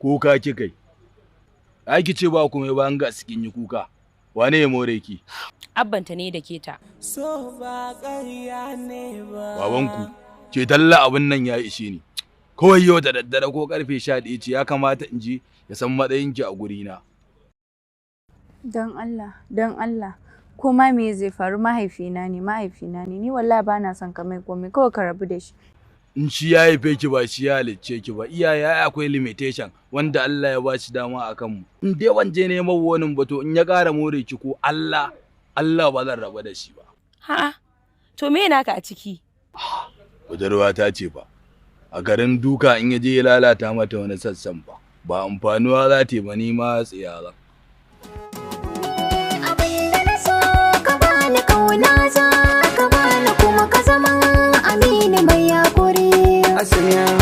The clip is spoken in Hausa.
Kuka kika yi. Ai ki ce ba komai ba an ga sikin yi kuka. Wane ya more ki? Abbanta ne da ke ta. So ba ƙarya ne ba. Babanku ce talla abin nan ya ishe ni. Kawai yau da daddare ko karfe 11 ce ya kamata in ji ya san matsayinki a gurina. Don Allah, don Allah. Ko ma me zai faru, mahaifina ne, mahaifina ne. Ni wallahi ba na son ka mai komai, kawai ka rabu da shi. In shi ya haife ki ba shi ya halicce ki ba, iyaye ai akwai limitation wanda Allah ya ba shi dama a kanmu. In dai ban je neman wani ba, to in ya ƙara more ki ko Allah Allah ba zan rabu da shi ba. Ha'a. To me naka a ciki? Budurwa ta ce ba a garin duka in ya je ya lalata mata wani sassan ba ba amfanuwa za ta yi ba, ni ma tsiya zan. Abin da na so ka bani kauna, za ka bani kuma ka zama amini mai hakuri. Asiriya.